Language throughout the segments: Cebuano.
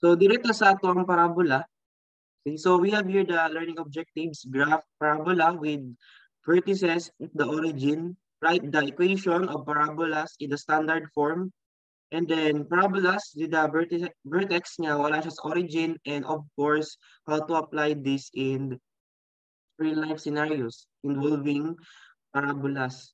So direkta sa ato ang parabola. Okay, so we have here the learning objectives: graph parabola with vertices at the origin, write the equation of parabolas in the standard form, and then parabolas with the vertex nga wala siya sa origin, and of course, how to apply this in real life scenarios involving parabolas.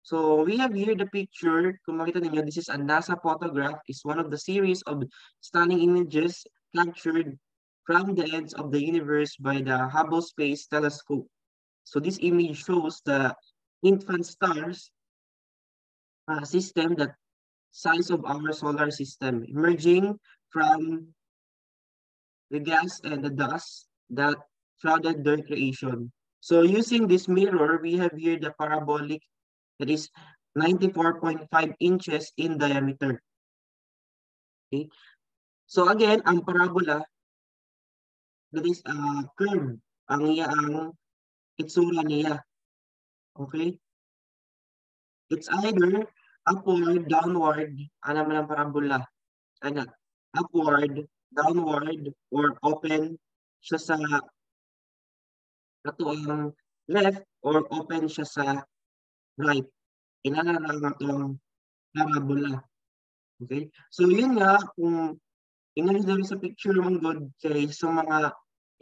So we have here the picture. Kung makita ninyo, this is a NASA photograph. It's one of the series of stunning images captured from the edge of the universe by the Hubble Space Telescope. So this image shows the infant stars system that size of our solar system emerging from the gas and the dust that shrouded their creation. So using this mirror, we have here the parabolic that is 94.5 inches in diameter. Okay. So again, ang parabola, that is a curve, ang iya ang itsura niya. Okay? It's either upward, downward, ano man ang parabola. Ano, upward, downward, or open siya sa atoang left or open siya sa right. Inana lang atong parabola. Okay? So yun nga, kung ingnan diri sa picture man gud kay sa mga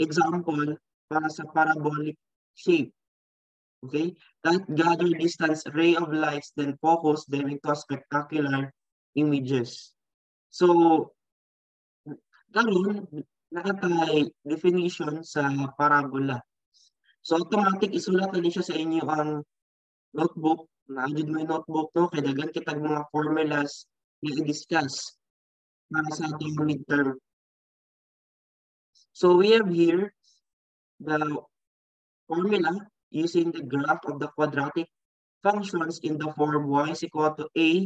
example para sa parabolic shape. Okay? That gather distance ray of lights, then focus them into spectacular images. So, karon naa tay definition sa parabola. So automatic isulat na ni siya sa inyo ang notebook. Naa jud moy notebook, no, kay daghan kitag mga formulas na i-discuss para sa atong midterm. So we have here the formula using the graph of the quadratic functions in the form y is equal to a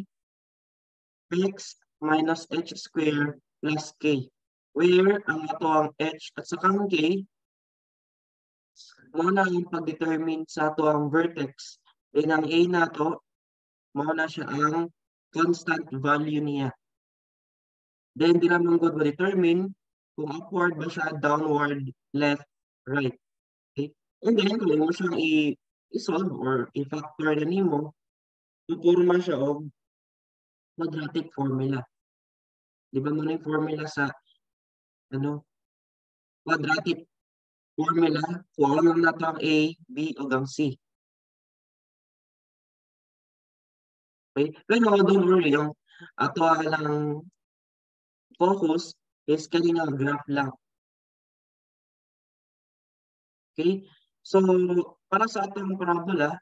x minus h square plus k, where ang ato ang h at saka ang k mao na ang pag-determine sa ato ang vertex. Then ang a nato, mao na siya ang constant value niya. Then di naman gud ma-determine kung upward ba siya, downward, left, right. Okay? And then kung imo siyang i-solve or i-factor na nimo, tuturma siya og quadratic formula. Di ba mo na yung formula sa ano, quadratic formula, kuha lang nato ang A, B, o ang C. Okay? Pero don't worry, yung ato lang focus is kani nga graph lang. Okay? So, para sa atong parabola,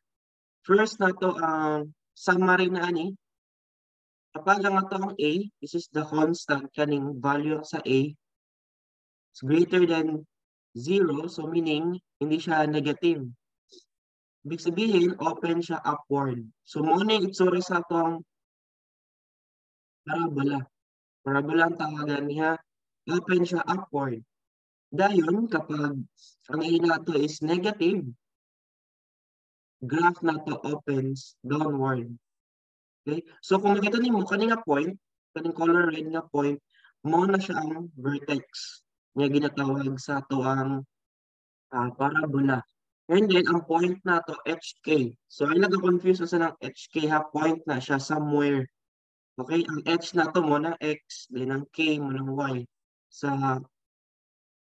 first nato ang summary na ani. Kapag ang ato ang A, this is the constant kaning value sa A, it's greater than 0, so meaning hindi siya negative. Ibig sabihin, open siya upward. So, mao na yung itsura sa atong parabola. Parabola ang tawagan niya. Open siya upward. Dayon, kapag ang A nato is negative, graph nato opens downward. Okay? So, kung makita nimo kani nga point, kaning color red nga point, mao na siya ang vertex nga ginatawag sa ato ang parabola. And then, ang point nato, HK. So, ay nag-confuse sa ng HK ha, point na siya somewhere. Okay, ang H nato mao na X, then ang K mao ng Y sa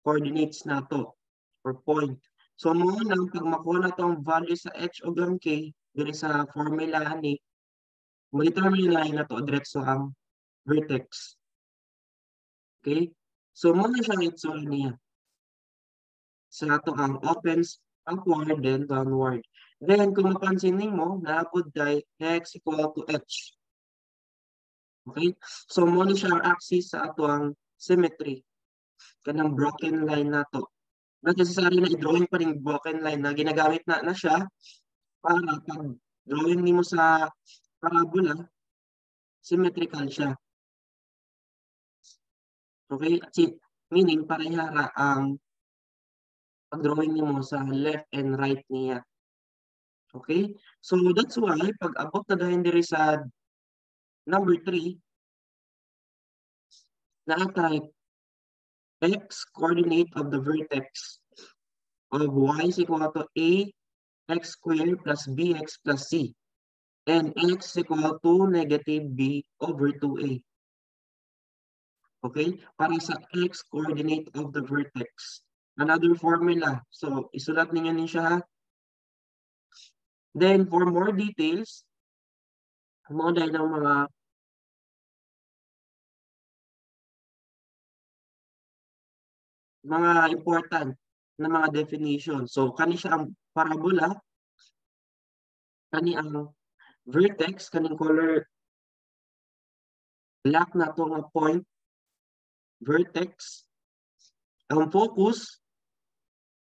coordinates nato or point. So, mao nang pag makuha nato ang value sa H o ang K, diri sa formula ni, ma-determine na nato diretso ang vertex. Okay? So, mao na siya ang itsura niya. Sa ato ang opens upward then downward. Then, kung mapansin nimo, naa pod kay x equal to h. Okay? So, mao ni siya ang axis sa ato ang symmetry. Kanang broken line nato. Not necessary na i-drawing pa rin broken line na ginagamit na na siya para pag drawing nimo sa parabola, symmetrical siya. Okay? Meaning, parehara ang pag-drawing nimo sa left and right niya. Okay? So, that's why, pag abot na dayon diri sa number 3, naa tay X coordinate of the vertex of y is equal to a x squared plus bx plus c, and x equal to negative b over 2a. Okay? Para sa x coordinate of the vertex. Another formula. So, isulat ninyo ni siya, ha? Then, for more details, mo dahil ng mga important na mga definition. So, kani siya ang parabola, kani ang vertex, kaning color black na to nga point, vertex. Ang focus,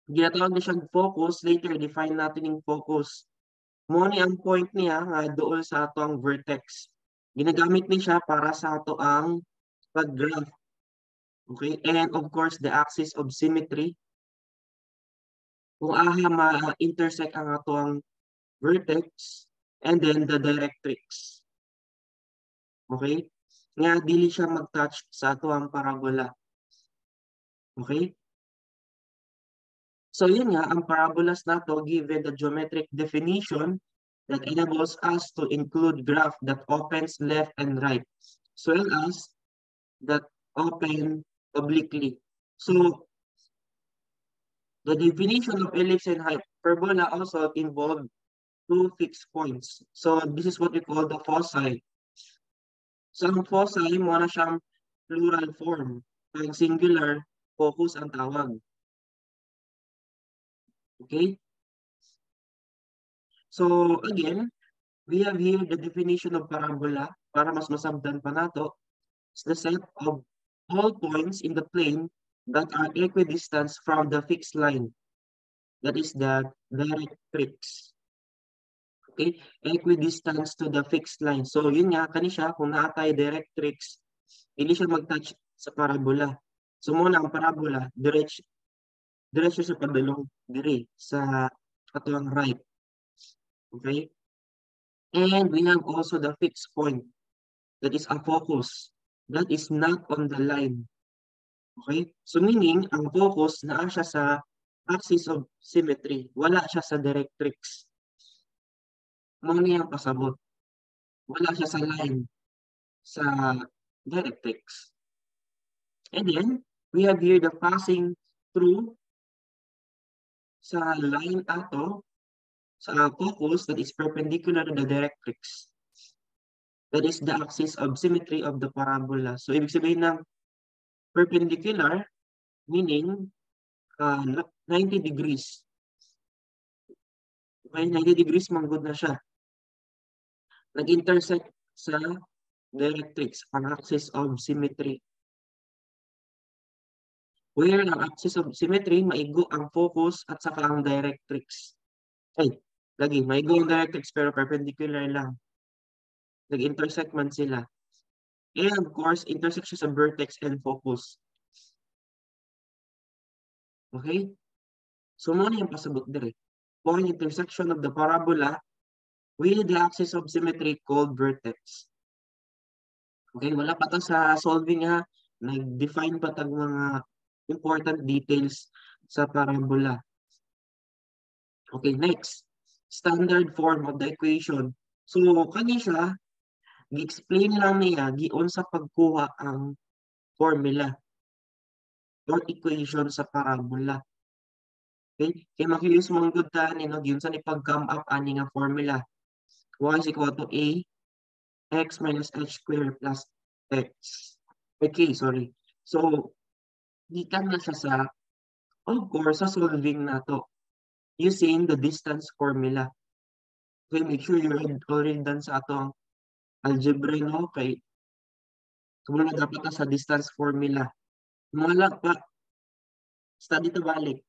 ginatawag niya siyang focus, later define natin yung focus. Mo ni ang point niya nga dool sa ato ang vertex. Ginagamit ni siya para sa ato ang pag-graph. Okay? And of course, the axis of symmetry. Kung aha ma-intersect ang ato ang vertex, and then the directrix. Okay? Nga dili siya mag-touch sa ato ang parabola. Okay? So yun nga, ang parabolas nato given the geometric definition that enables us to include graph that opens left and right, as well as that open obliquely. So the definition of ellipse and hyperbola also involve two fixed points. So this is what we call the foci. So ang foci, mo na siyang plural form. Ang singular, focus ang tawag. Okay? So again, we have here the definition of parabola para mas masabdan pa nato. It's the set of all points in the plane that are equidistant from the fixed line. That is the directrix. Okay? Equidistance to the fixed line. So yun nga, kani siya, kung naa tay directrix, hindi siya mag-touch sa parabola. So muna ang parabola, diretso sa padulong diri sa katuang right. Okay? And we have also the fixed point. That is a focus. That is not on the line. Okay? So meaning, ang focus naa siya sa axis of symmetry. Wala siya sa directrix. Mo ni ang pasabot. Wala siya sa line sa directrix. And then, we have here the passing through sa line ato, sa focus that is perpendicular to the directrix. That is the axis of symmetry of the parabola. So, ibig sabihin ng perpendicular, meaning 90 degrees. Okay, 90 degrees manggod na siya. Nag-intersect sa directrix, ang axis of symmetry. Where ang axis of symmetry, maigo ang focus at saka ang directrix. Ay, lagi, maigo ang directrix pero perpendicular lang. Nag-intersect man sila. And of course, intersect siya sa vertex and focus. Okay? So, mo na yung pasabot dire. Point intersection of the parabola with the axis of symmetry called vertex. Okay, wala pa to sa solving ha. Nag-define pa tag mga important details sa parabola. Okay, next. Standard form of the equation. So, kani siya, gi-explain lang niya giun sa pagkuha ang formula or equation sa parabola. Okay? Kaya maki-use mong good ta ni no, giun sa ni pag-come up ani nga formula. Y is equal to a x minus h squared plus x. Okay, sorry. So, gikan na siya sa, of course, sa solving nato using the distance formula. Okay, make sure you're already done sa atong algebra, no? Kay na dapat na sa distance formula. Wala pa, study to balik.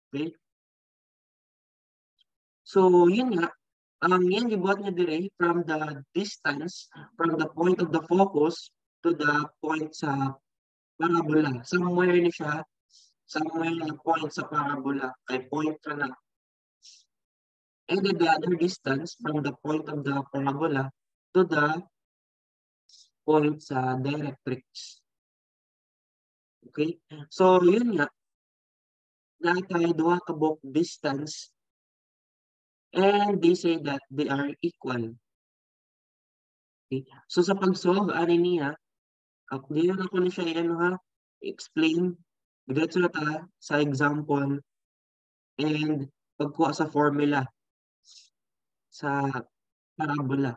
Okay? So, yun nga, ang yan gibuhat niya dire from the distance, from the point of the focus to the point sa parabola. Somewhere ni siya, somewhere na point sa parabola, kay point ka na. And then the other distance from the point of the parabola to the point sa directrix. Okay? So, yun nga. Naa tay duha ka buok distance and they say that they are equal. Okay? So, sa pag-solve ani niya, di na ko ni siya i-ano ha, explain. Diretso na ta sa example and pagkuha sa formula sa parabola.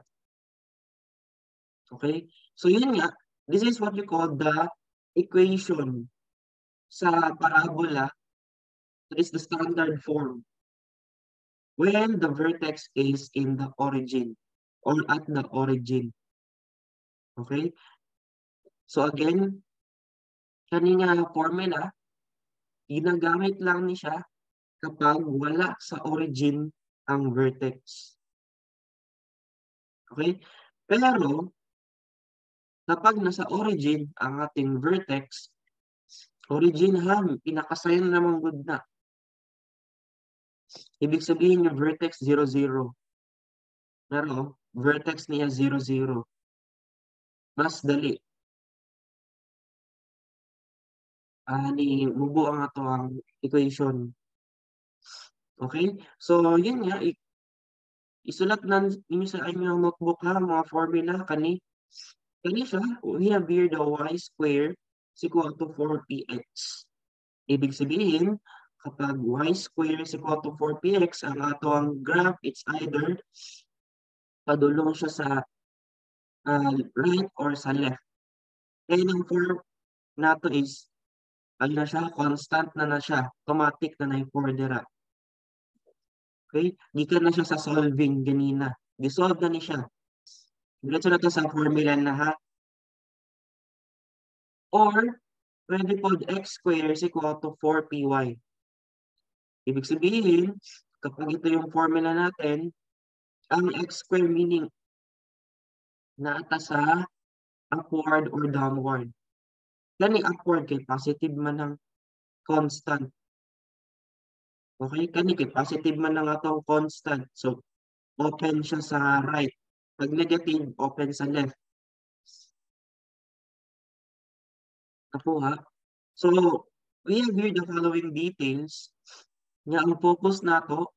Okay? So yun nga, this is what we call the equation sa parabola. That is the standard form when the vertex is in the origin or at the origin. Okay? So again, kani nga formula, ginagamit lang ni siya kapag wala sa origin ang vertex. Okay? Pero, kapag nasa origin ang ating vertex, origin ha, pinakasayon naman gud na. Ibig sabihin yung vertex 0, 0. Pero, vertex niya 0, 0. Mas dali. Ani mubo ang ato ang equation. Okay? So, yun nga, isulat na ninyo sa inyong notebook ha, mga formula, kani. Kani siya, we have here the y square is equal to 4px. Ibig sabihin, kapag y square is equal to 4px, ang ato ang graph, it's either padulong siya sa right or sa left. Kaya ang 4 nato is, ano na siya, constant na na siya, automatic na na yung 4 dira. Okay? Gikan na siya sa solving ganina. Gisolve na ni siya. Diretso na to sa formula na ha. Or, pwede po x square is equal to 4py. Ibig sabihin, kapag ito yung formula natin, ang x square meaning naata sa upward or downward. Kani upward kay positive man ang constant. Okay, kani kay positive man ang atong constant. So, open siya sa right. Pag negative, open sa left. Nakuha? So, we have here the following details. Nga ang focus nato,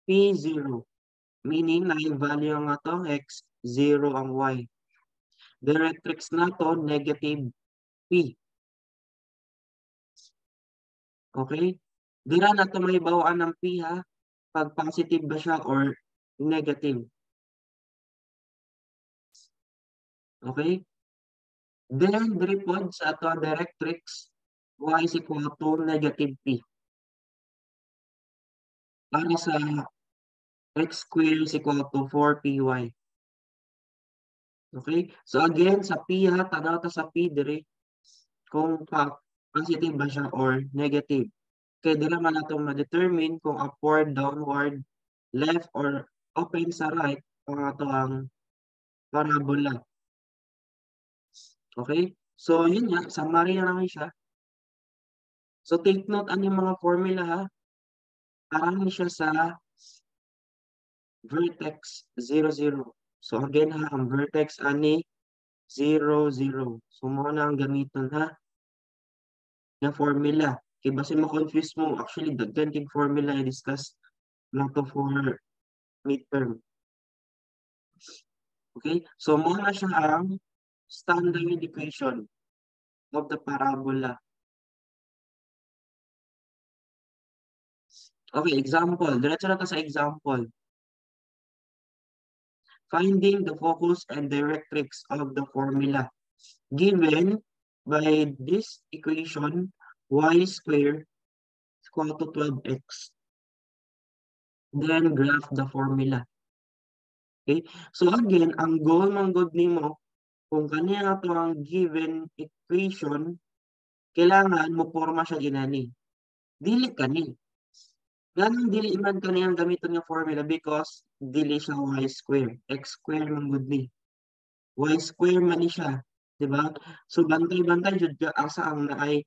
P0. Meaning, na yung value ang atong x, 0 ang y. Directrix nato, negative P. Okay? Dira na ito may bawaan ng P ha, pag positive ba siya or negative. Okay? Then, diri pod sa ato ang directrix, y is equal to negative P. Para sa x square is equal to 4py. Okay? So again, sa P ha, tanaw ta sa P diri kung positive ba siya or negative. Kaya dira man nato ma-determine kung upward, downward, left, or open sa right ang ato ang parabola. Okay? So, yun nga, summary na naman siya. So, take note ano yung mga formula ha. Parang siya sa vertex 0, 0. So, again ha, ang vertex ani 0, 0. So, mo na ang gamiton ha na formula. Kaya basta ma-confuse mo, actually, daghan kay formula i-discuss lang to for midterm. Okay? So, mo na siya ang standard equation of the parabola. Okay, example. Diretso na to sa example. Finding the focus and directrix of the formula given by this equation y square is equal to 12x. Then graph the formula. Okay? So again, ang goal man good nimo, kung kaniya ato ang given equation, kailangan mo forma siya ginani. Dili kani. Ganang dili man kani ang gamiton nga formula because dili siya y square. X square man gud ni. Y square man ni siya, di ba? So bantay-bantay jud ka asa ang naay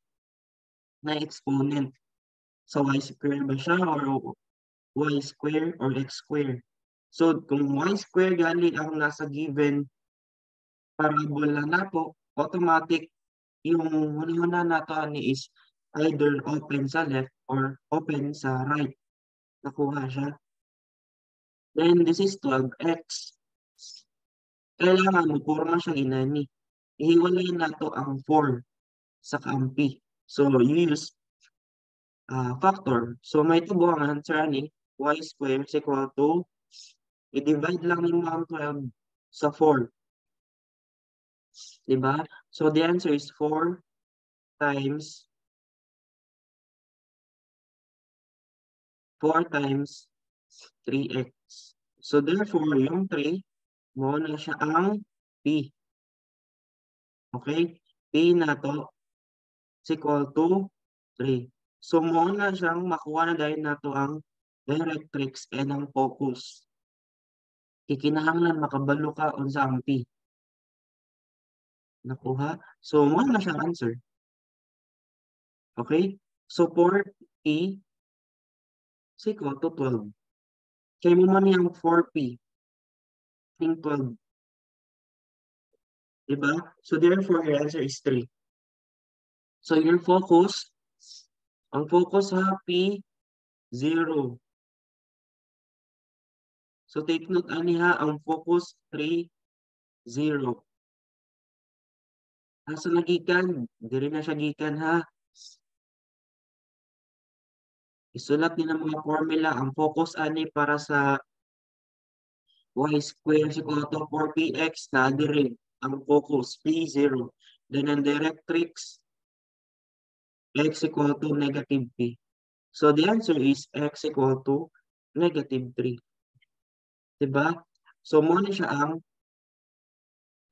na exponent. So y square ba siya or y square or x square? So kung y square gali ang nasa given parabola nato, automatic Yung hunahuna nato ani is either open sa left or open sa right. Nakuha siya. Then this is 12x. Kailangan mo porma siya inani. Ihiwalay nato ang 4 sa ang p. So you use factor. So may tubo ang answer ani, y square is equal to, i-divide lang nimo ang 12 sa 4. Diba? So the answer is 4 times 4 times 3x. So therefore, yung 3, mo na siya ang p. Okay? P na to is equal to 3. So mo na siyang makuha na dahil nato ang directrix and ang focus. Kikinahanglan makabalo ka unsa ang p. Nakuha? So mo na siyang answer. Okay? So 4p is equal to 12. Kaya mo man yung 4p ning 12. Diba? So therefore, your answer is 3. So your focus, ang focus ha, P, 0. So take note ani ha, ang focus 3, 0. Asa na gikan? Diri na siya gikan ha. Isulat ni ng mga formula ang focus ani para sa y square is equal to 4px na diri ang focus p0. Then ang directrix x equal to negative p. So the answer is x equal to negative 3. Diba? So mo ni siya ang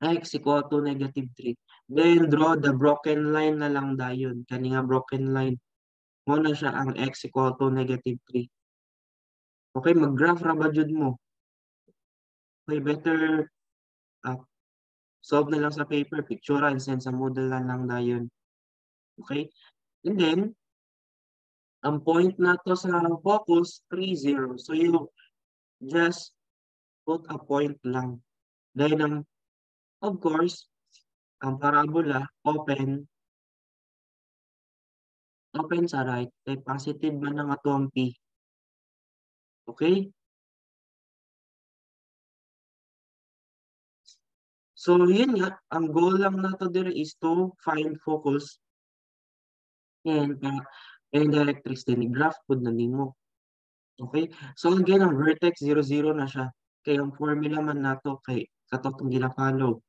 x equal to negative 3. Then draw the broken line na lang dayon. Kani nga broken line. Mo na siya ang x equal to negative 3. Okay, mag-graph ra ba jud mo? Okay, better solve na lang sa paper, picture and send sa Moodle na lang dayon. Okay? And then, ang point na to sa focus, 3, 0. So you just put a point lang. Then, ang, of course, ang parabola, open sa right, kay positive man ang ato ang p. Okay? So, yun nga, ang goal lang nato diri is to find focus and directrix din, i-graph pod na nimo. Okay? So, again, ang vertex 0, 0 na siya. Kaya ang formula man nato kay katong gina-follow.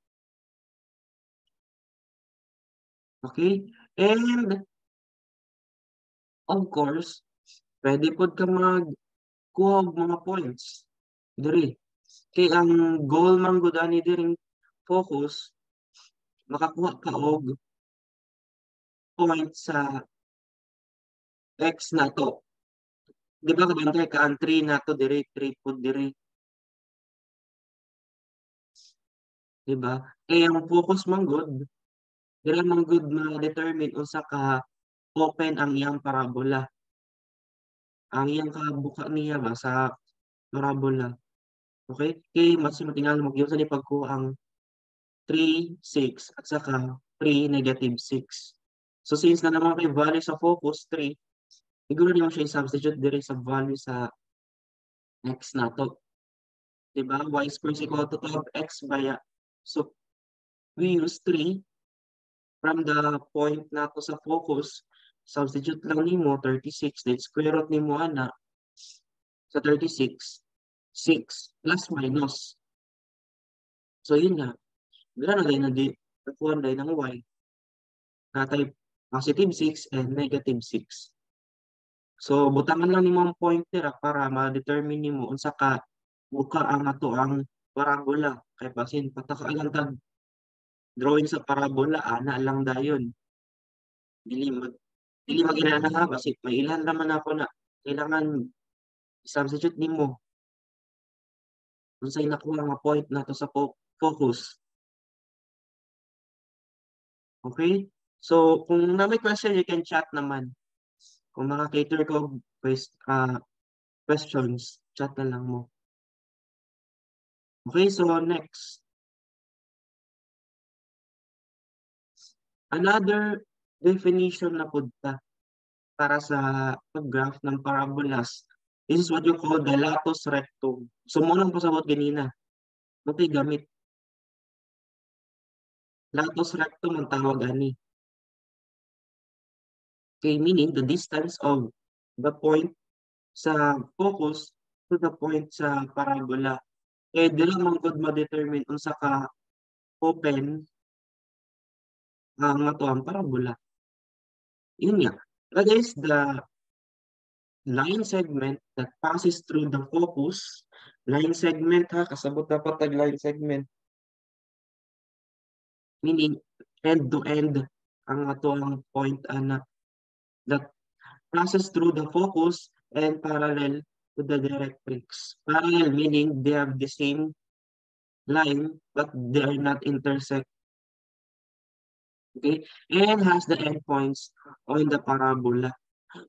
Okay? And of course, pwede pod ka magkuha og mga points diri. Kay ang goal man gud ani diri focus, makakuha ka og point sa x nato. Di ba kabantay ka ang 3 nato diri, 3 pod diri. Di ba? Kay ang focus man gud, diri man gud ma-determine unsa ka open ang iyang parabola. Ang iyang kabuka niya ba sa parabola. Okay? Kay mas matingal mo gyud sa ni pagkuha ang 3, 6 at saka 3, negative 6. So since na naman kay value sa focus 3, siguro niyo siya i-substitute diri sa value sa x nato. Diba? Y square is equal to 12x baya. So we use 3 from the point nato sa focus. Substitute lang nimo 36, then square root nimo ana sa 36, 6 plus minus. So yun nga. Dira na din nakuha na ng y. Natay positive 6 and negative 6. So butangan lang nimo ang pointer para ma-determine nimo unsa ka buka ang ato ang parabola. Kay basin pataka lang tag drawing sa parabola ana lang dayon. Dili mag-inana ha kasi may ilan naman ako na kailangan i-substitute nimo unsay nakuha nga point nato sa focus. Okay? So kung na may question, you can chat naman. Kung maka-cater ko questions, chat na lang mo. Okay, so next. Another definition na pud ta para sa pag-graph ng parabolas. This is what you call the latus rectum. So mao nang pasabot ganina. Mao gamit. Latus rectum ang tawag ani. Okay, meaning the distance of the point sa focus to the point sa parabola. Eh, dili man gud ma-determine unsa ka open ang ato ang parabola. Yun nga. That is the line segment that passes through the focus. Line segment ha, kasabot dapat tag line segment. Meaning, end to end ang ato ang point ana that passes through the focus and parallel to the directrix. Parallel meaning they have the same line but they are not intersect. Okay? And has the endpoints on the parabola.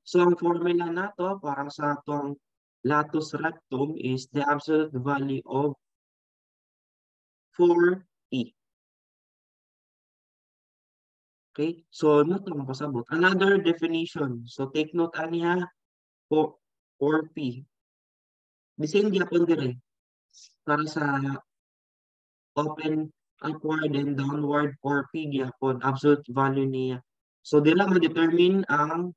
So ang formula nato para sa atong latus rectum is the absolute value of 4p. Okay? So ano ito pasabot? Another definition. So take note ani ha, 4, 4p. The same gyapon dire para sa open upward and downward, 4p gyapon absolute value niya. So dila ma-determine ang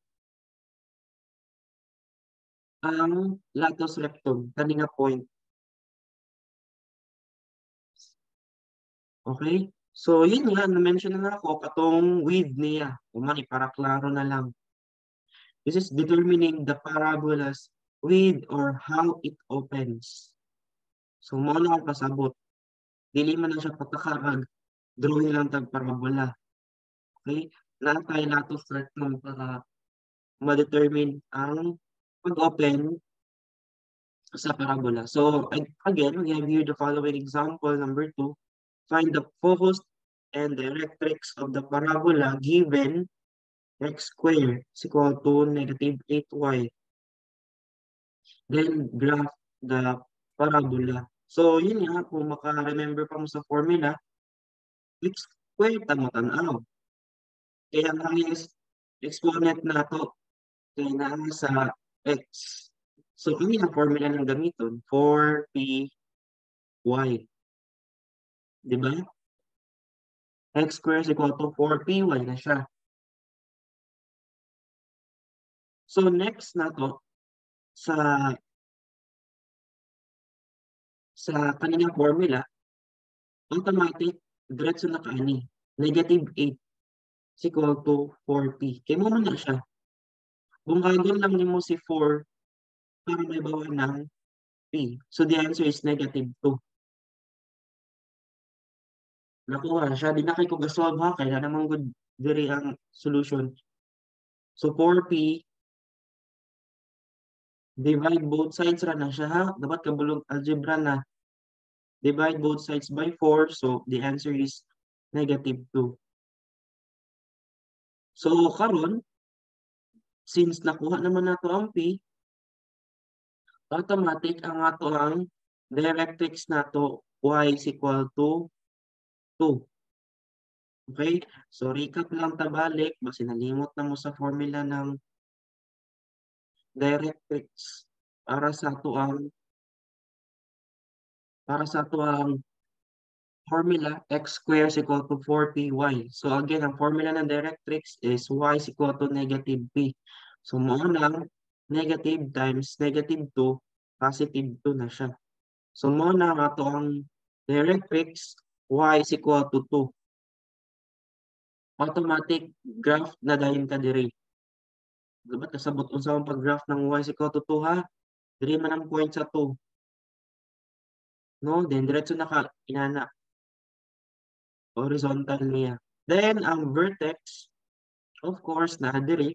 latus rectum kani nga point. Okay? So yun nga, na-mention na ako katong width niya. Umani para klaro na lang. This is determining the parabola's width or how it opens. So mao na ang pasabot. Dili man na siya pagkakarag drawing lang tag parabola. Okay? Naa tay latus rectum para ma-determine ang pag-open sa parabola. So again, we have here the following example number 2. Find the focus and directrix of the parabola given x squared is equal to negative 8y. Then graph the parabola. So yun nga, kung maka-remember pa mo sa formula, x squared ta mo tan-aw. Kaya ang highest exponent nato kay naa sa x. So ano yung formula ng gamiton? 4py. Diba? X squared is equal to 4py na siya. So next na to, sa kaninang formula, automatic, diretso na kaani. Negative 8 is equal to 4p. Kaya mo man na siya. Bungkagon lang nimo si 4 para may bawa ng p. So the answer is negative 2. Nakuha siya. Di na kay ko gasolve ha. Kaya naman good diri ang solution. So 4p divide both sides ra na siya ha. Dapat kabulog algebra na. Divide both sides by 4. So the answer is negative 2. So karon, since nakuha naman nato ang p, automatic ang ato ang directrix nato y is equal to 2. Okay? So recap lang tabalik, basi nalimot na mo sa formula ng directrix para sa ato ang formula x squared is equal to 4py. So again, ang formula ng directrix is y is equal to negative p. So mao nang negative times negative 2, positive 2 na siya. So mao na ang ato ang directrix y is equal to 2. Automatic graph na dayon ka diri. Dapat kasabot unsa ang pag-graph ng y is equal to 2 ha. Diri man ang point sa 2. No, then diretso na ka inana. Horizontal niya. Then ang vertex, of course, na diri.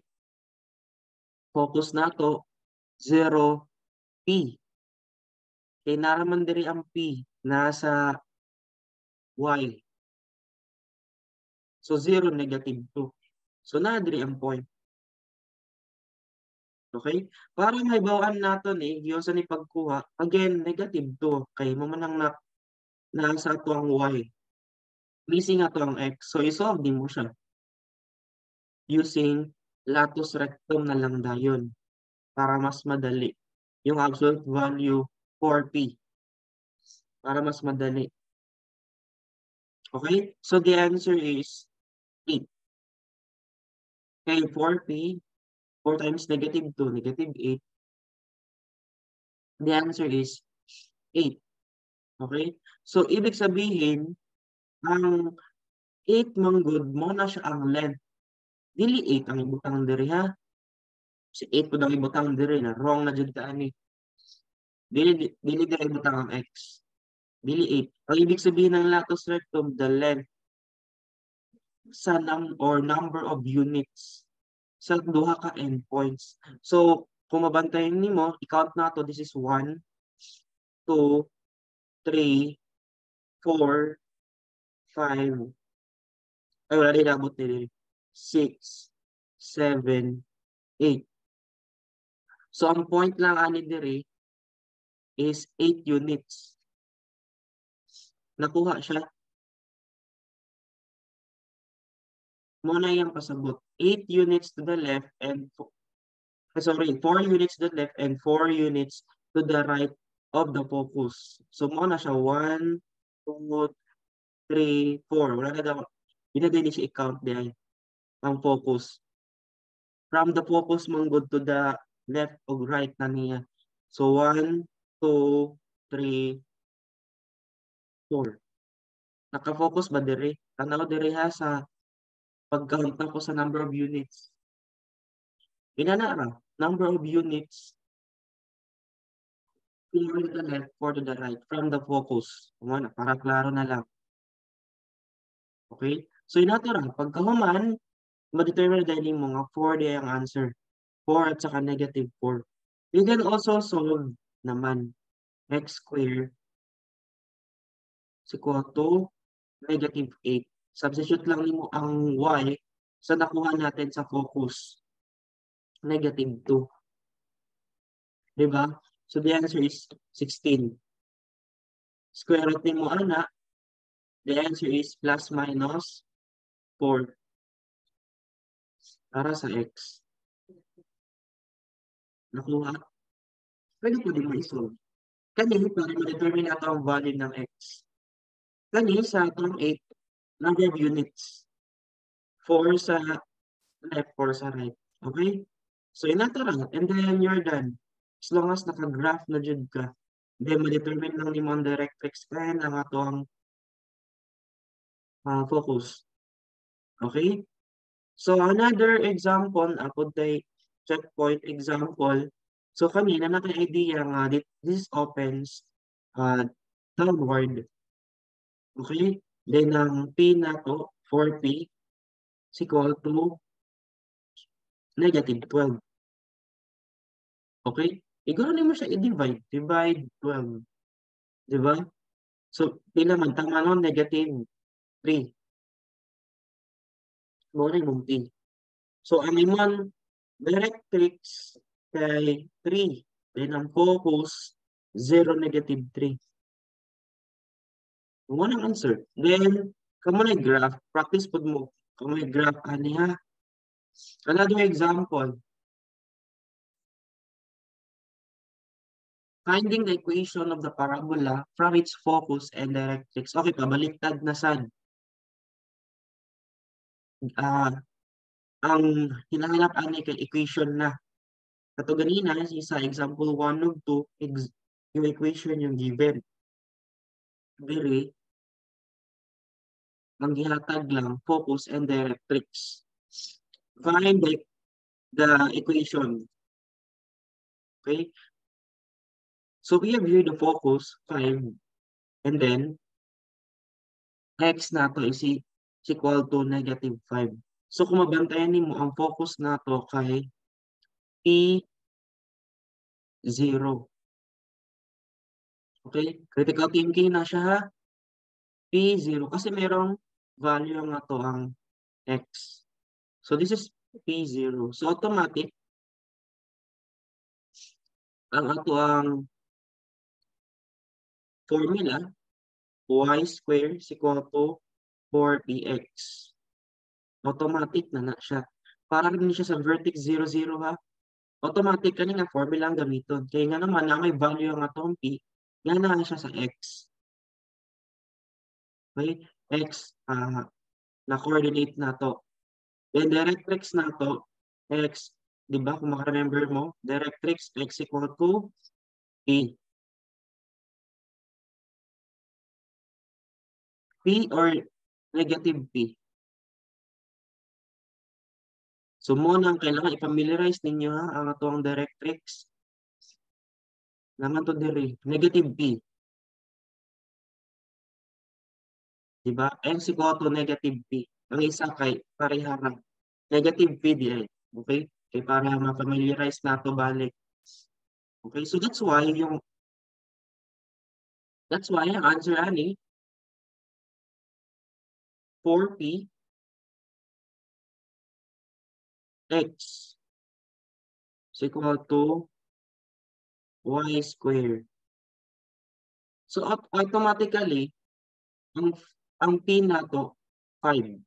Focus nato 0 p. Kay naraman diri ang p nasa y. So 0 negative 2. So naa diri ang point. Okay? Para mahibaw-an nato ni giunsa ni pagkuha, again negative 2 kay mo man ang na nasa ato ang y. Missing ato ang x. So i-solve nimo siya. Using latus rectum na lang dayon para mas madali. Yung absolute value 4p para mas madali. Okay? So the answer is 8. Okay, 4p, 4 times negative 2, negative 8. The answer is 8. Okay? So, ibig sabihin, ang 8 manggod mao na siya ang length. Dili 8 ang ibutang diri ha. Si 8 pud ang ibutang diri na wrong na jud ka ani. Dili diri ibutang ang x. Dili 8. Ang ibig sabihin ng latus rectum, the length sa num or number of units sa duha ka endpoints. So, kung mabantayan nimo, i-count nato, this is 1, 2, 3, 4, 5, ay wala din abot ni 6, 7, 8. So, ang point lang ani diri is 8 units. Nakuha siya. Mao na iyang pasabot. 8 units to the left and sorry, 4 units to the left and 4 units to the right of the focus. So mao na siya 1, 2, 3, 4. Wala na daw. Di na din siya i-count diay ang focus. From the focus man good to the left o right na niya. So 1, 2, 3, 4. Naka-focus ba diri? Tanaw diri ha sa pag-count ko sa number of units. Inana ra, number of units 4 to the left, 4 to the right from the focus. Mao na, para klaro na lang. Okay? So inato ra, pagkahuman, ma-determine dahil mo nga 4 di ang answer. 4 at saka negative 4. You can also solve naman x square is equal to negative 8. Substitute lang nimo ang y sa nakuha natin sa focus. Negative 2. Diba? So the answer is 16. Square root nimo ana, the answer is plus minus 4 para sa x. Nakuha? Pwede po din mo i-solve. Kani, para ma-determine nato ang value ng x. Kani, sa atong 8, number of units. 4 sa left, 4 sa right. Okay? So, inato ra. And then, you're done. As long as naka-graph na jud ka. Then, ma-determine lang nimo ang directrix and ang atoang focus. Okay? So, another example, ako day checkpoint example. So, kanina naka-idea nga this opens downward. Okay? Then, ang P nato, 4P, is equal to negative 12. Okay? Iguro nimo siya i-divide. Divide 12. Diba? So, pila man? Tama no? Negative 3. Mao na imong P. So, ang imong directrix kay 3. Then, ang focus, 0, negative 3. Mao nang answer. Then, kamo na graph. Practice pud mo. Kamo na graph ani ha. Another example. Finding the equation of the parabola from its focus and directrix. Okay, pabaliktad na sad. Ang hinahanap ani kay equation na. Kato ganina, sa example 1 ug 2, yung equation yung given. Diri, ang gihatag lang, focus and directrix. Find the equation. Okay? So we have here the focus, 5, and then x nato is equal to negative 5. So kung mabantayan nimo ang focus nato kay P0. Okay? Critical thinking na siya ha. P0 kasi merong value nga to ang x. So this is P0. So automatic ang ato ang formula y square is equal to 4px. Automatic na na siya. Para rin siya sa vertex 0, 0 ha. Automatic kani nga formula ang gamiton. Kaya nga naman na may value ang atong p, nga na siya sa x. Okay? X na coordinate na to. Then directrix na to, x, di ba? Kung makaremember mo, directrix x equal to p. P or negative p. So mo nang kailangan i-familiarize ninyo ha ang atong directrix. Naman to diri, negative p. Diba? X equal to negative p. Ang isa kay pareha ra. Negative p di ay. Okay? Kay para ma-familiarize nato balik. Okay, so that's why ang answer ani 4p x is equal to y square. So automatically, ang p nato 5.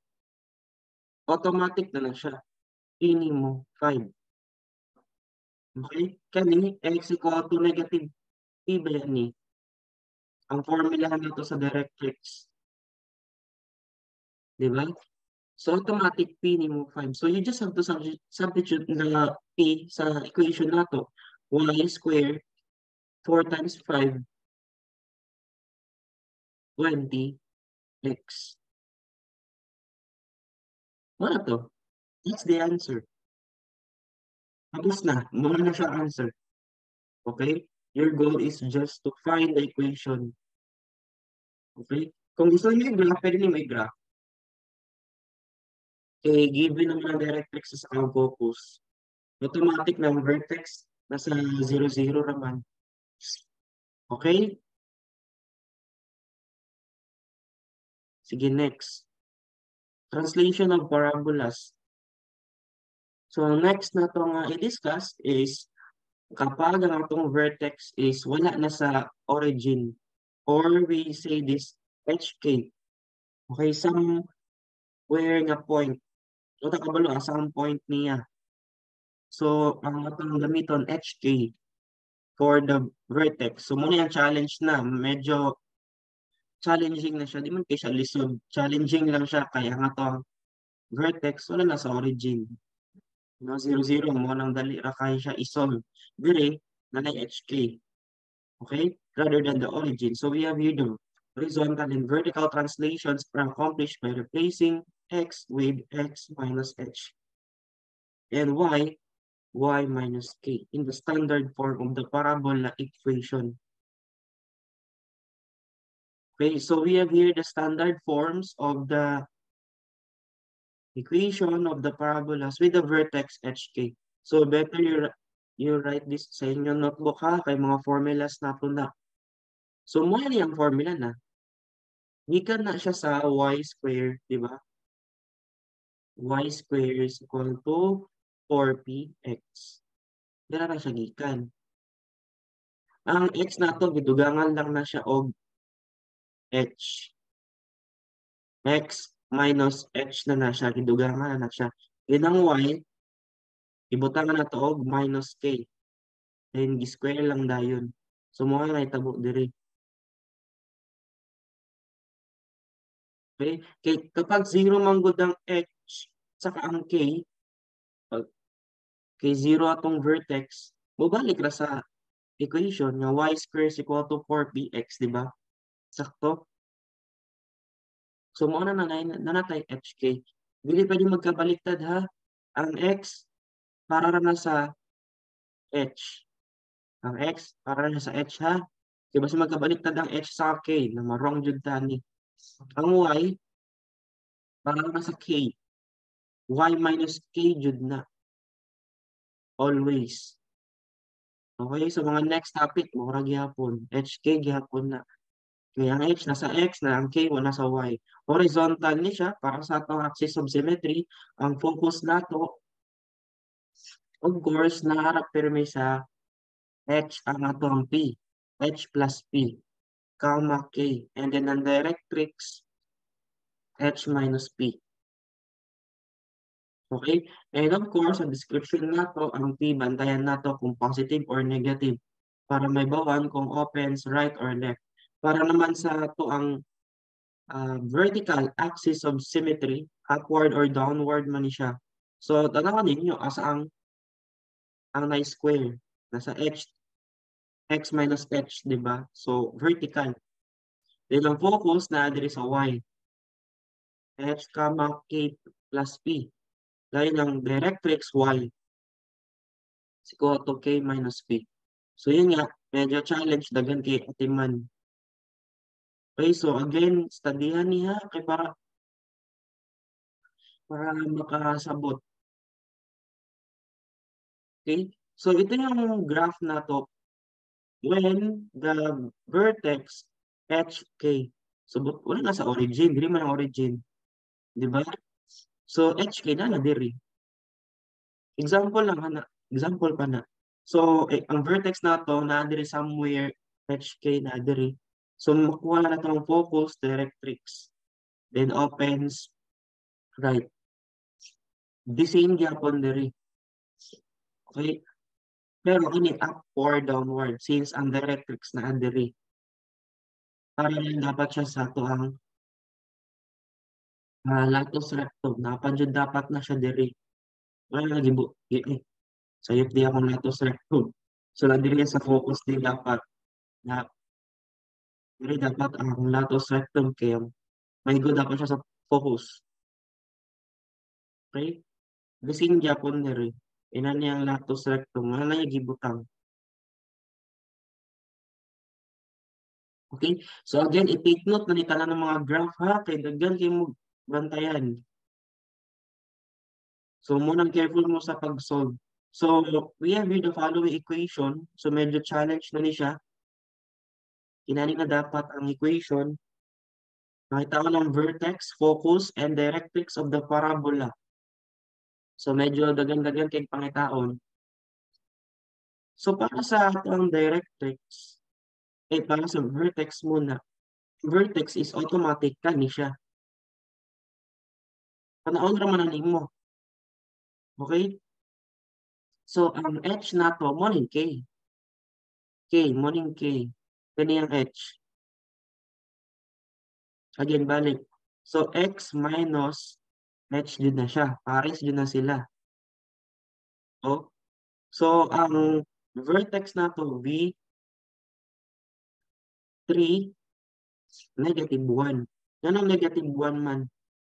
Automatic na na siya. P nimo 5. Okay? Kani x equal to negative p ba yan ni? Ang formula nato sa directrix. Diba? So, automatic p nimo 5. So, you just have to substitute the p sa equation nato. Y square, 4 times 5, 20x. Wala to. That's the answer. Tapos na. Muna na siya answer. Okay? Your goal is just to find the equation. Okay? Kung gusto niyo i-graph, pwede niyo i-graph. Okay, given naman ang directrix sa ang focus. Automatic na ang vertex nasa 0, 0 naman. Okay? Sige, next. Translation of parabolas. So, next na ito nga i-discuss is kapag ang atong vertex is wala na sa origin or we say this HK. Okay, somewhere nga point. So, kabalo asa ang point niya. So, ang atong gamiton HK for the vertex. So, muna yung challenge na. Medyo challenging na siya. Di man kay siya lisod. Challenging lang siya. Kaya nga to vertex, wala na sa origin. No, 0, 0 mo nang dali ra kay siya isolve. Dire, na HK. Okay? Rather than the origin. So, we have here the horizontal and vertical translations are accomplished by replacing x with x minus h and y, y minus k in the standard form of the parabola equation. Okay, so we have here the standard forms of the equation of the parabolas with the vertex hk. So better you write this sa inyong notebook ha, kay mga formulas na to na. So mo ni ang formula na. Gikan na siya sa y square, di ba? Y square is equal to 4px. Dira na siya gikan. Ang x na to, gidugangan lang na siya og h. X minus h na na siya, gidugangan na siya. Then ang y, ibutangan na to og minus k. Then gi-square lang dayon. So mo na itabo diri. Okay? Kay kapag 0 man gud ang h saka ang k, kay 0 atong vertex, mobalik ra sa equation nga y square is equal to 4px, di ba? Sakto? So mo na nanatay hk. Dili pwede magkabaliktad ha. Ang x para ra na sa h. Ang x para na sa h ha. Kay basta magkabaliktad ang h sa k, na ma-wrong jud tani. Ang y para na sa k. Y minus k jud na. Always. Okay, so mga next topic, mura gihapon. HK gihapon na. Kaya ang h nasa x na, ang k wala sa y. Horizontal ni siya para sa atong axis of symmetry. Ang focus nato, of course, naharap pero may sa h ang atong p. H plus p, comma k. And then ang directrix, h minus p. Okay? And of course, sa description nato, ang P, bantayan nato kung positive or negative para mahibaw-an kung opens right or left. Para naman sa ato ang vertical axis of symmetry, upward or downward man ni siya. So, tanawan ninyo asa ang nice square. Nasa h, x minus h, di ba? So, vertical. Then, ang focus na diri sa y. H, comma, k plus p. Dahil ang directrix y is equal to k minus p. So, yun nga, medyo challenge, daghan kay atiman. Okay, so again, studyhan niya kay para makasabot. Okay? So, ito yung graph na to when the vertex HK. So, wala na sa origin. Dili man ang origin. Di ba? So, HK na na diri. Example lang, hana. Example pa na. So, eh, ang vertex na to, na diri somewhere, HK na diri. So, makuha na itong focus, directrix. Then, opens right. The same gyapon diri. Okay? Pero kini up or downward since ang directrix na diri. Parallel dapat siya sa ato ang latus rectum. Napan jud dapat na siya diri. Wala lagi bu eh, sayop di akong latus rectum. So na diri sa focus din dapat na diri dapat ang latus rectum kay may go dapat siya sa focus. Okay? The same gyapon diri. Ina niya ang latus rectum. Wala na niya gibutang. Okay? So again, i-take note na ni tanan ng mga graph ha. Kay daghan kay mo bantayan. So munang careful mo sa pag-solve. So we have here the following equation. So medyo challenge na ni siya. Inani na dapat ang equation. Makita ko ng vertex, focus, and directrix of the parabola. So medyo daghan-daghan kay pangitaon. So para sa atong directrix, eh para sa vertex muna. Vertex is automatic kani siya. Panahon ra man na nimo. Okay? So ang h nato mo ning k. K mo ning k. Kani ang h. Again balik. So x minus h jud na siya. Pares jud na sila. Oh. So ang vertex nato v 3 negative 1. Ganong negative 1 man?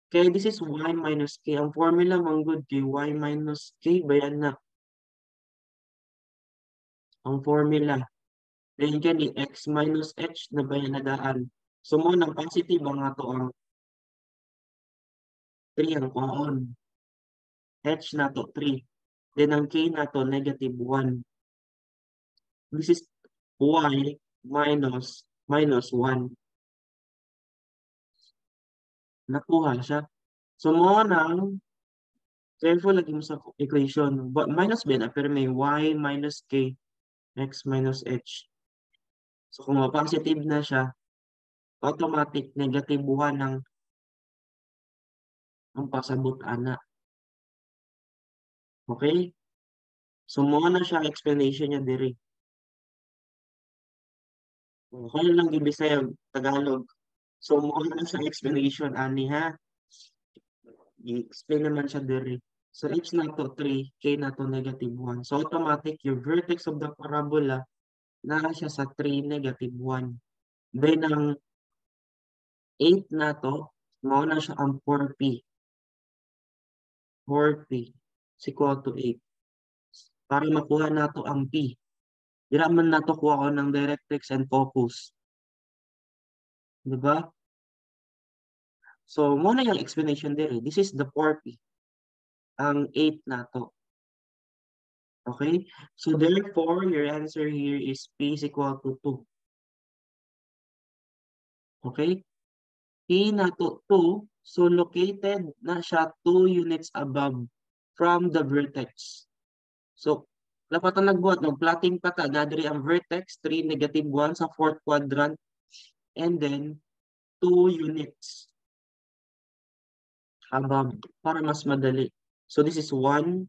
Kaya this is y minus k. Ang formula man good kay y minus k bayan na. Ang formula. Then kani x minus h na bayan na daan. So mo nang positive ang ato ang 3 ang kuhaon. H na to 3. Then ang k na to negative 1. This is y minus minus 1. Nakuha siya. So mo nang careful lagi mo sa equation. But minus ba na pero may y minus k x minus h. So kung positive na siya, automatic negative 1 ang pasabot ana. Okay? So mo na siya explanation niya diri. Okay lang gibisaya Tagalog. So mo na siya explanation ani ha. I-explain naman siya diri. So h na to 3, k na to negative 1. So automatic your vertex of the parabola naa siya sa 3 negative 1. Then ang 8 na to, mao na siya ang 4p. 4p is equal to 8. Para makuha nato ang p. Dira man nato kuha ko ng directrix and focus. Diba? So, mo na yung explanation diri. This is the 4p. Ang 8 nato. Okay? So, therefore, your answer here is p is equal to 2. Okay? P nato 2. So, located na siya 2 units above from the vertex. So, lapatan nagbuhat, nag-plotting pa ta, na diri ang vertex, 3, negative 1 sa fourth quadrant, and then 2 units above para mas madali. So this is 1,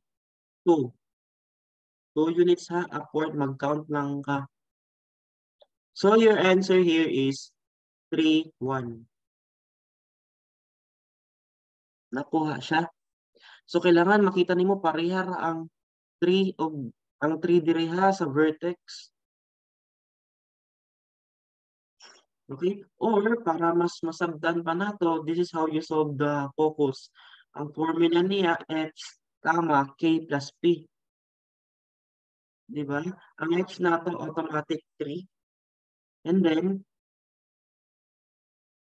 2. 2 units ha, upward, mag-count lang ka. So your answer here is 3, 1. Nakuha siya. So kailangan makita nimo pareha ra ang 3 og ang 3 diri ha sa vertex. Okay? Or para mas masabtan pa nato, this is how you solve the focus. Ang formula niya h comma k plus p. Di ba? Ang h nato automatic 3. And then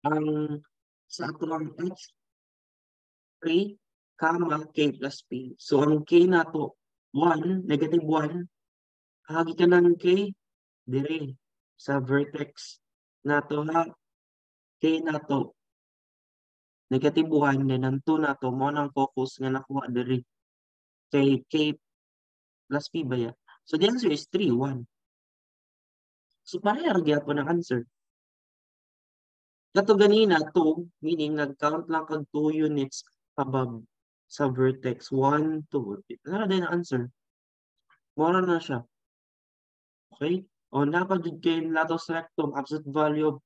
ang sa ato ang h 3 comma k plus p. So ang k nato 1, negative 1, hagi ka ng k dire sa vertex nato ha, k nato negative 1, then ang 2 nato mo nang focus nga nakuha diri kay k plus p ba ya. So the answer is 3, 1. So pareha ra gyapon ang answer. Kato ganina 2, meaning nag-count lang kag 2 units above sa vertex 1, 2. Nara din ang answer. Mora na siya. Okay? O napagid kay latus rectum, absolute value of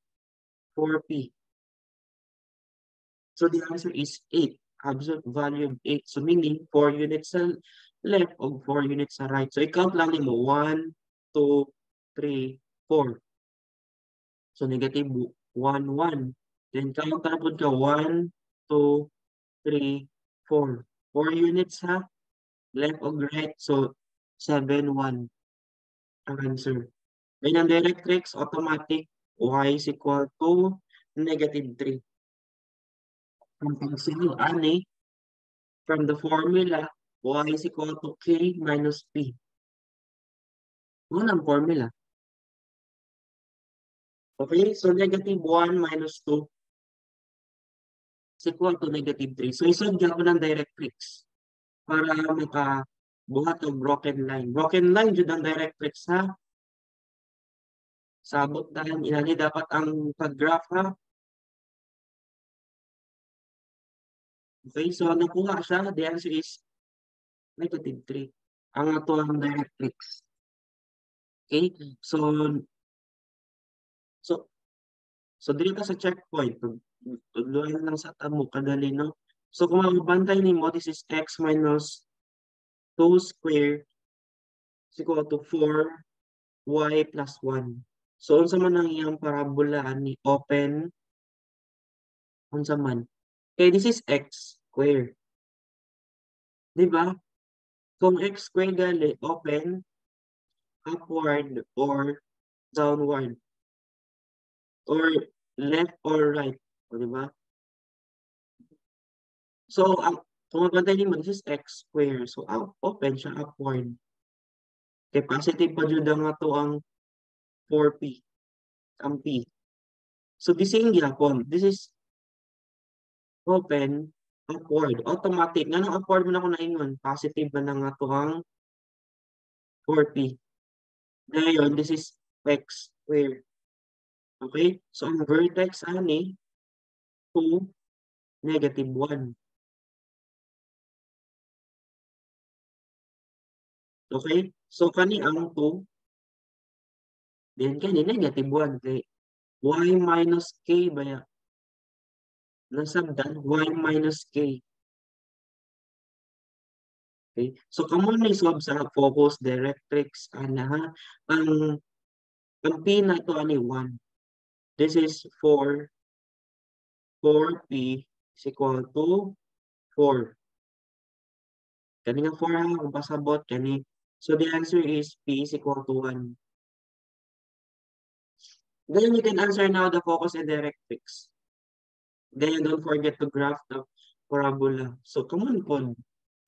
4p. So the answer is 8. Absolute value of 8. So meaning 4 units sa left o 4 units sa right. So i-count lang nimo 1, 2, 3, 4. So negative 1, 1. Then count na pud ka 1, 2, 3, 4. 4 units ha. Left o right. So 7, 1 ang answer. Then ang directrix, automatic, y is equal to negative 3. Ang pag-solve ani, from the formula, y is equal to k minus p. Ano ang formula? Okay, so negative 1 minus 2 is equal to negative 3. So isolve gyapon ang directrix para makabuhat og broken line. Broken line jud ang directrix ha. Sabot dahil inani dapat ang pag-graph ha. Okay, so nakuha siya. The answer is negative 3. Ang ato ang directrix. Okay, so dito sa checkpoint, tudluan lang sa tamo kadali, no? So kung mabantay nimo, this is x minus 2 square is equal to 4y plus 1. So unsa man ang iyang parabola ani, open unsa man? Okay, this is x square. Di ba? Kung x square gali, open upward or downward or left or right, o, di ba? So, ang kung mabantay nimo, this is x square. So, open siya upward. Okay, positive pa jud ang ato ang 4p, ang p. So, this is gyapon. This is open upward. Automatic. Nganong upward man ako naingon? Positive ba na nga to ang 4p. Ngayon, this is x square. Okay? So, ang vertex ani, 2, negative 1. Okay? So, kani ang 2, then kani negative 1. Okay? Y minus k ba ya? Nasabdan, y minus k. Okay? So, kamo na isolve sa focus, directrix, ana ha? Ang p na ito, ani 1. This is 4. 4p is equal to 4. Kani nga 4 ha, kung pasabot, kani. So, the answer is p is equal to 1. Then, you can answer now the focus and directrix. Then, don't forget to graph the parabola. So, come on po.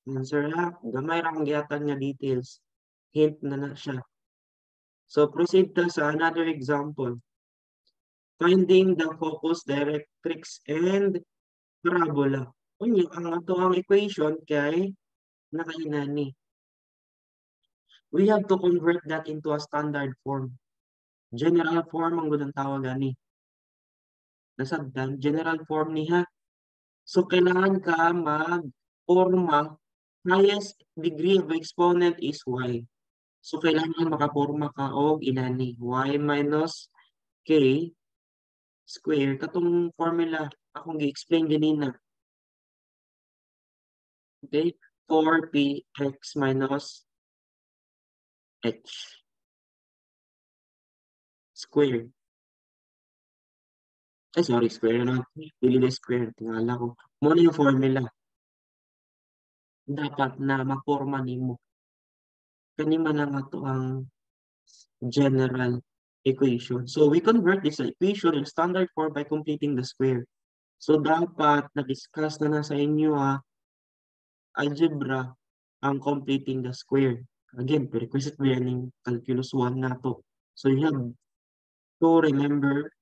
Answer ha. Gamay ra akong gihatag nga details. Hint na na siya. So, proceed ta sa another example. Finding the focus, directrix, and parabola. Unya, ang ato ang equation kay nakainani. We have to convert that into a standard form. General form ang gudang tawag ani. Nasabdan, general form niya. So, kailangan ka mag-forma Highest degree of exponent is y. So, kailangan makaporma ka og inani. Y minus k square. Katong formula akong gi-explain ganina. Okay? 4px minus h square. Ay, sorry, square na. Dili na square. Tingala ko. Muna yung formula. Dapat na maporma nimo. Kani man ang ato ang general equation. So, we convert this equation in standard form by completing the square. So, dapat na-discuss na sa inyo algebra ang completing the square. Again, prerequisite ba yan yung calculus 1 na to. So, you have to remember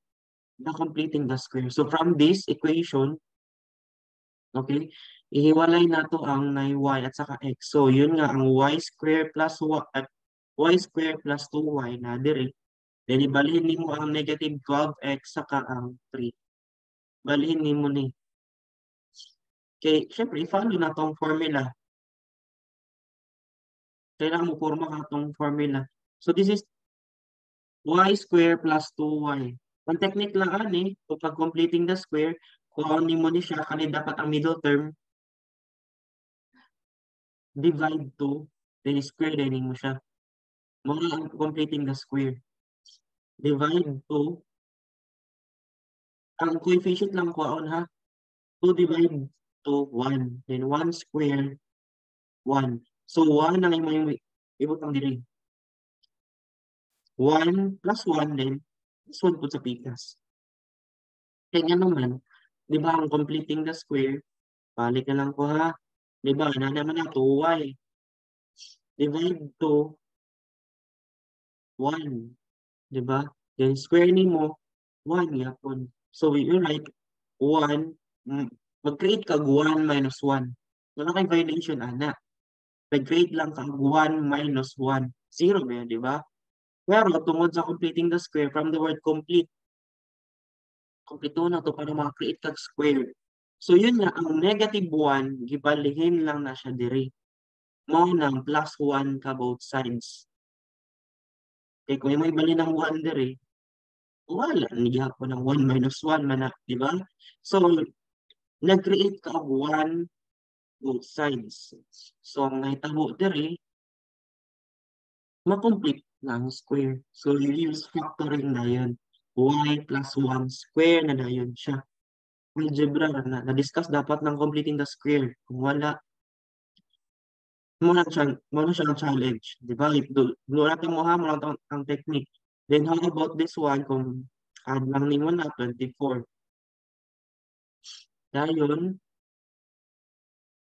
the completing the square. So, from this equation, okay, ihiwalay na to ang 9y at saka x. So, yun nga, ang y square plus y, y square plus 2y na dire. Then, ibalhin nimo ang negative 12x saka ang 3. Balhin nimo ni. Okay, syempre, i-follow na tong formula. Kailangan mo forma ka tong formula. So, this is y square plus 2y. Ang technique lang ani, kung pag completing the square, kung nimo ni siya, kani dapat ang middle term, divide 2, then square din mo siya. Mura ang completing the square. Divide 2. Ang coefficient lang kuhaon ha. 2 divide 2, 1. Then 1 square, 1. So 1 ang imong ibutang diri. 1 plus 1 then plus 1 po sa pikas. Kaya nga naman, di ba ang completing the square, balik na lang ko ha. Di ba, na naman na 2y. Divide 2, 1. Di ba? Then square nimo 1 yapon. So we write 1, mag-create kag 1 minus 1. Wala kay violation ana. Nag-create lang kag 1 minus 1. 0 ba yun, di ba? Pero tungod sa completing the square, from the word complete, complete na to para maka-create kag square. So yun nga, ang negative 1, gibalihin lang na siya diri. Mao nang plus 1 ka both sides. Kaya kung may ibalhin ng 1 diri, wala, nigihapon ng 1 minus 1 man na, di ba? So, nag-create ka og 1 both sides. So, ang nahitabo diri, ma-complete na ang square. So, you use factoring na yun. Y plus 1 square na yun siya. Algebra na, na-discuss dapat ng completing the square. Kung wala, muna siyang challenge. Di ba? Muna mo ha, muna ang technique. Then, how about this one? Kung add lang nimo na, 24. Dayon,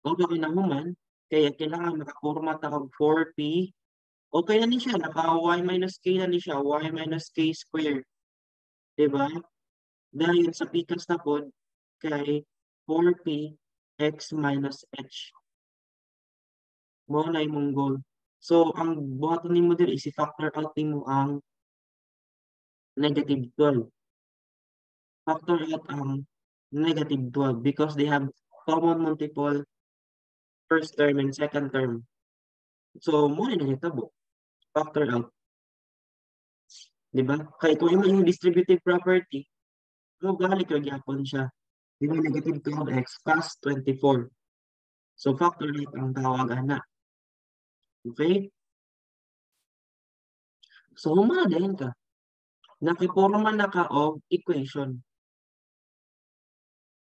okay na human, kaya kailangan makaformat ako 4p. Okay na ni siya, naka y minus k na ni siya, y minus k square. Diba? Dahil sa pikas na pod, kay 4p x minus h. Mao na imong goal. So, ang buhaton nimo diri is i-factor out nimo ang negative 12. Factor out ang negative 12 because they have common multiple first term and second term. So, mo na nahitabo. Factor out. Diba? Kaya kung imo yung distributive property, mo balik ra gyapon siya. Diba negative 12x plus 24. So, factor out ang tawag ana. Okay? So, humana din ka. Nakiporma na ka og equation.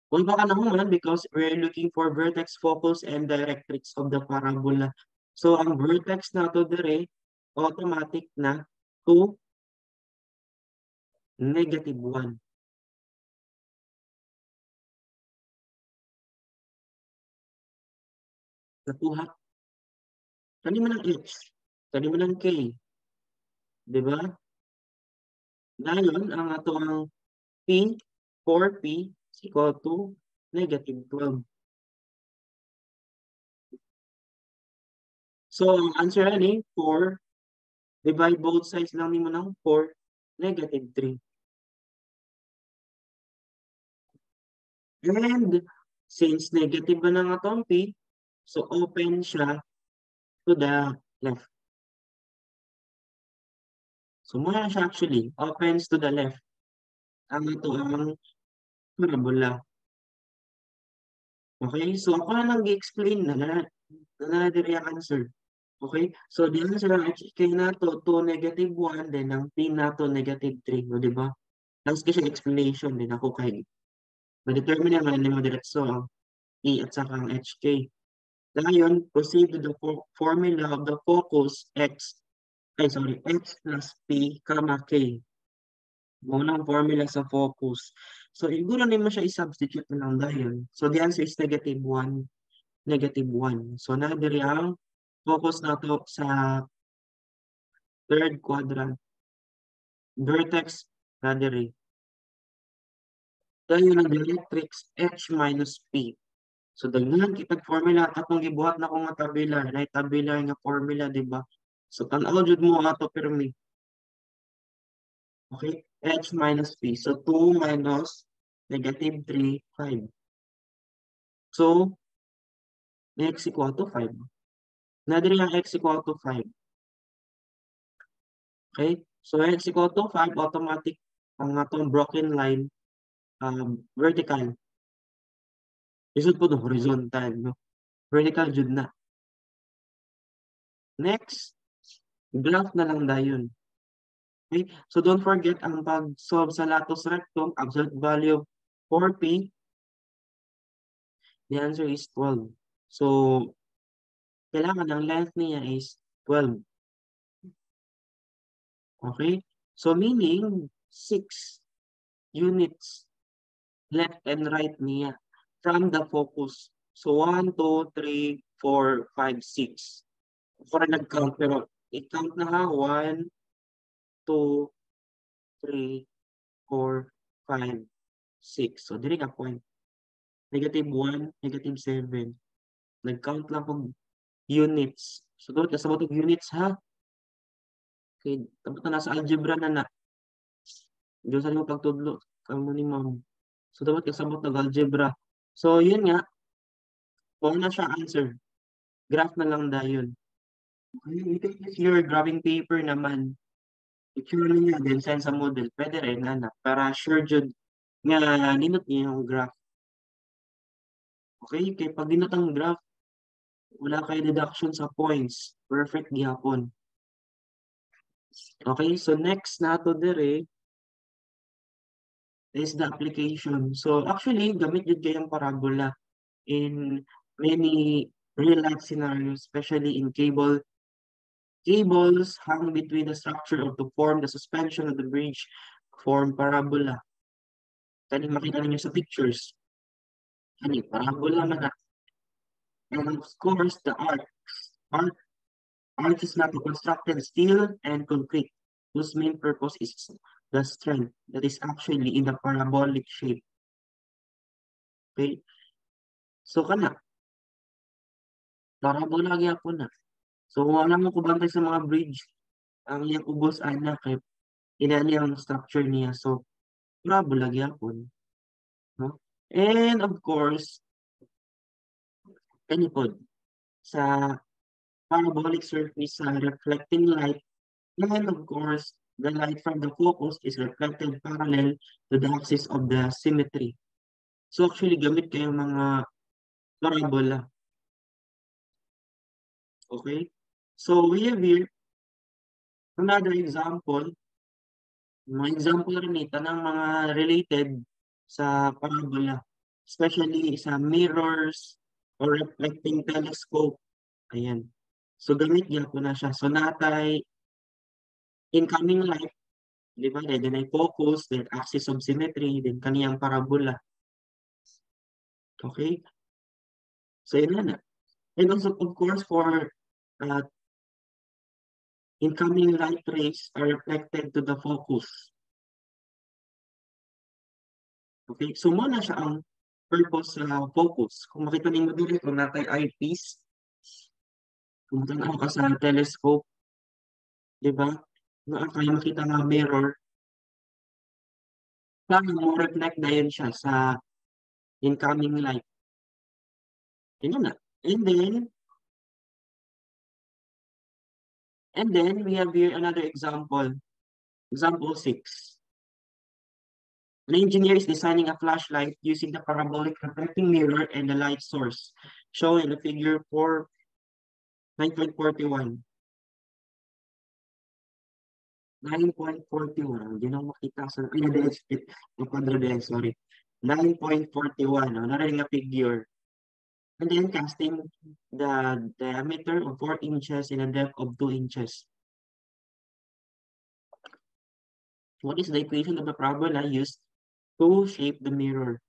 Kung baka na human because we're looking for vertex, focus, and directrix of the parabola. So, ang vertex na to dire, automatic na 2, negative 1. Nakuha. Kani man ang h, kani man ang k. Diba? Dayon, ang ato ang p, 4p, is equal to negative 12. So, ang answer ani, 4, divide both sides lang nimo ng 4, negative 3. And, since negative ba na nga itong p, So, open siya to the left. So, mao na siya actually. Opens to the left. Ang atoang parabola. Okay? So, ako na lang gi-explain na na diri ang answer. Okay? So, the answer ang HK nato 2 negative 1, then ang P nato negative 3. O, di ba? Tapos kasi explanation din ako kay ma-determine naman nimo diretso ang E at saka ang HK. Dayon, proceed to the formula of the focus X, ay sorry, X plus P, comma K. Mao nang formula sa focus. So, siguro nimo siya i-substitute na lang dayon. So, the answer is negative 1, negative 1. So, naa diri ang focus nato sa third quadrant. Vertex na diri. Dayon ang directrix H minus P. So daghan kitag formula katong gibuhat nako nga tabular, na tabular nga formula, di ba? So tan-aw jud mo ato pirmi. Okay, H minus P. So 2 minus negative 3, 5. So x equal to 5. Naa diri ang x equal to 5. Okay? So x equal to 5, automatic ang atong broken line vertical. Lisod pod horizontal, no? Vertical jud na. Next, graph na lang dayon. Okay? So don't forget ang pag-solve sa latus rectum, absolute value of 4p. The answer is 12. So, kailangan ang length niya is 12. Okay? So meaning, 6 units left and right niya from the focus. So 1, 2, 3, 4, 5, 6. Ako rin nag-count pero i-count na ha. 1, 2, 3, 4, 5, 6. So diri ka point. Negative 1, negative 7. Nag-count lang kog units. So dapat kasabot og units ha. Okay, tapos na nasa algebra na na. Diyon sa nimo pagtudlo kamo ni ma'am. So dapat kasabot og algebra. So yun nga, mao na siya answer. Graph na lang dayon. Okay, you can use your drawing paper naman. Picture niya then send sa Moodle. Pwede rin ana para sure jud nga nindot niya yung graph. Okay, kay pag nindot ang graph, wala kay deduction sa points. Perfect gihapon. Okay, so next nato dire is the application. So actually, gamit jud kayong parabola in many real life scenarios, especially in cables hung between the structure of to form the suspension of the bridge form parabola. Kani makita ninyo sa pictures. Kani parabola man na. And of course, the arcs. Arch is not constructed steel and concrete, whose main purpose is the strength that is actually in the parabolic shape. Okay? So kana parabola gyapon na. So wala mo kubantay sa mga bridge ang iyang ubos ana kay inani ang structure niya. So parabola gyapon. No? And of course, kani pod sa parabolic surface sa reflecting light, and of course, the light from the focus is reflected parallel to the axis of the symmetry. So actually, gamit kayo mga parabola. Okay? So we have here another example. Mga example rin ito ng mga related sa parabola. Especially sa mirrors or reflecting telescope. Ayan. So gamit gyapon na siya. So naa tay incoming light, di ba? Then ay focus, then axis of symmetry, then kaniyang parabola. Okay? So yun na. And also, of course, for incoming light rays are reflected to the focus. Okay? So mao na siya ang purpose sa focus. Kung makita ninyo diri kung naa tay eyepiece, kung tan-aw ka sa telescope, di ba? Naa kay makita nga mirror, para mo reflect dayon siya sa incoming light. Yun na. And then we have here another example. Example 6. An engineer is designing a flashlight using the parabolic reflecting mirror and the light source, shown in the figure 4, 9.41. 9.41. Hindi na makita sa... Ay, ang kwadro din, sorry. 9.41. No? Narin nga figure. And then casting the diameter of 4 inches in a depth of 2 inches. What is the equation of the parabola used to shape the mirror?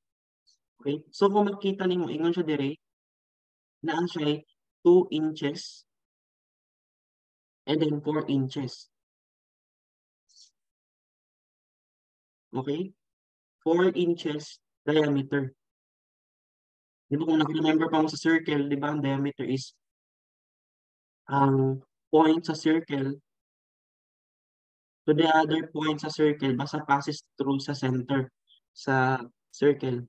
Okay? So kung makita nimo ingon siya dire, naa siya 2 inches and then 4 inches. Okay? 4 inches diameter. Di ba kung naka-remember pa mo sa circle, di ba ang diameter is ang point sa circle to the other point sa circle, basta passes through sa center sa circle.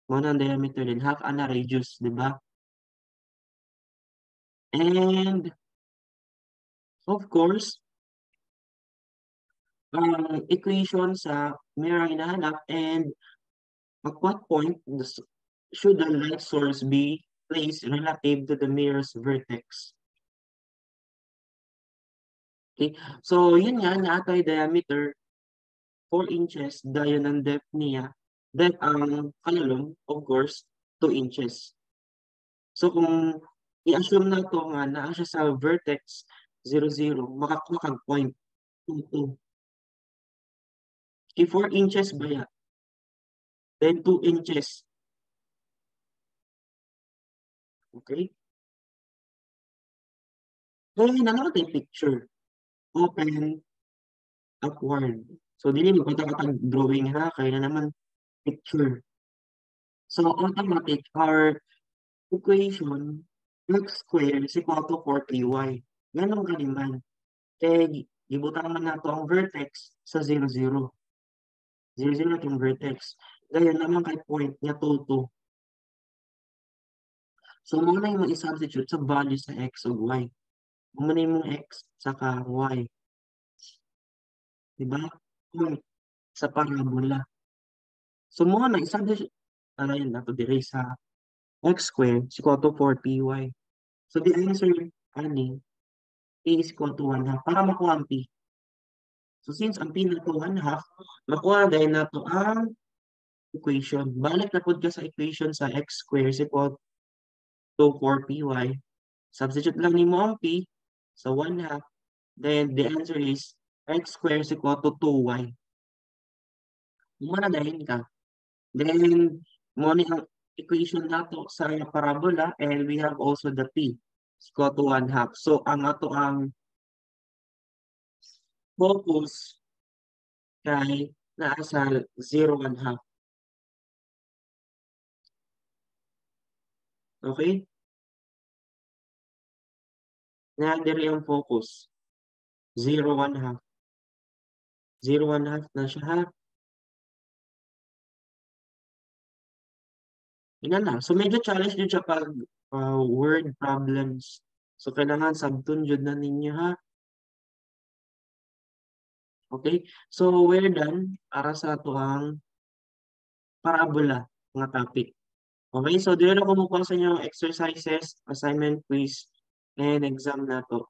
Mao na ang diameter din, half ana radius, di ba? And of course, ang equation sa mirror ang hinahanap and at what point should the light source be placed relative to the mirror's vertex? Okay, so yun nga, naa tay diameter 4 inches, dayon ang depth niya. Depth ang kalalom, of course, 2 inches. So kung i-assume na to nga naa siya sa vertex 0, 0, makakuha kag point 2, 2. Okay, 4 inches ba ya? Then 2 inches. Okay? Then, ano natin picture? Open upward. So, dili mo katag drawing ha, kaya na naman picture. So, automatic, our equation, x squared is equal to 4py. Ganun kaliman. Kaya, gibutang man nato ang vertex sa 0, 0. 0, 0 itong vertex. Dayon naman kay point niya 2, 2. So, mo na yung i-substitute sa value sa x ug y. Mo na yung x saka y. Diba? Point sa parabola. So, mo na i-substitute, ano yun nato dire sa x squared is equal to 4py. So, the answer, ani, p is equal to 1/2 para makuha ang p. So, since ang p na to 1/2, makuha dahil nato ang equation. Balik na pud ka sa equation sa x squared is equal to 4py. Substitute lang nimo ang p sa 1/2. Then, the answer is x squared is equal to 2y. Muna dahil ka. Then, mo ni ang equation nato sa parabola and we have also the p is equal to 1/2. So, ang ato ang focus kay naa sa 0, 1/2. Okay? Na diri ang focus. 0, 1/2. 0, 1/2 na siya ha. Ina na. So medyo challenge din siya pag word problems. So kailangan sabton jud na ninyo ha. Okay? So we're done para sa ato ang parabola nga topic. Okay? So dili na ko mukuha sa inyo exercises, assignment, quiz, and exam na to.